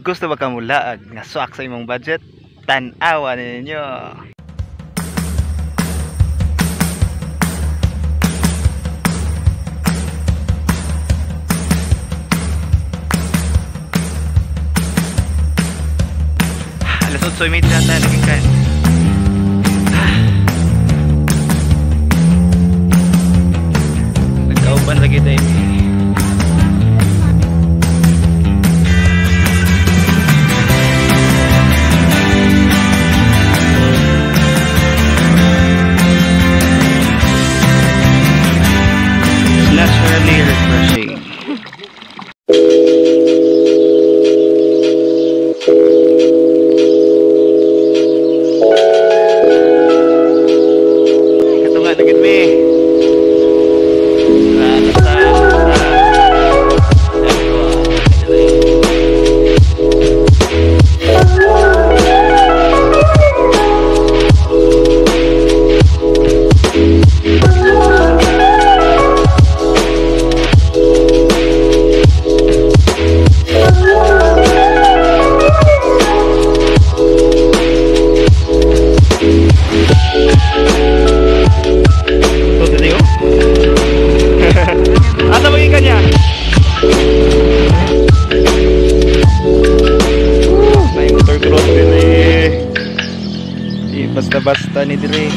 Gusto ba ka mulaag nga swak sa imong budget? Tan-awa ninyo. Alas 8:30 na tayo naging. Nagkauban lagi tayo. Naturally refreshing. Katunga na gid mi. Asa ba yung kanya? May motor cross din eh. Di basta-basta ni dire.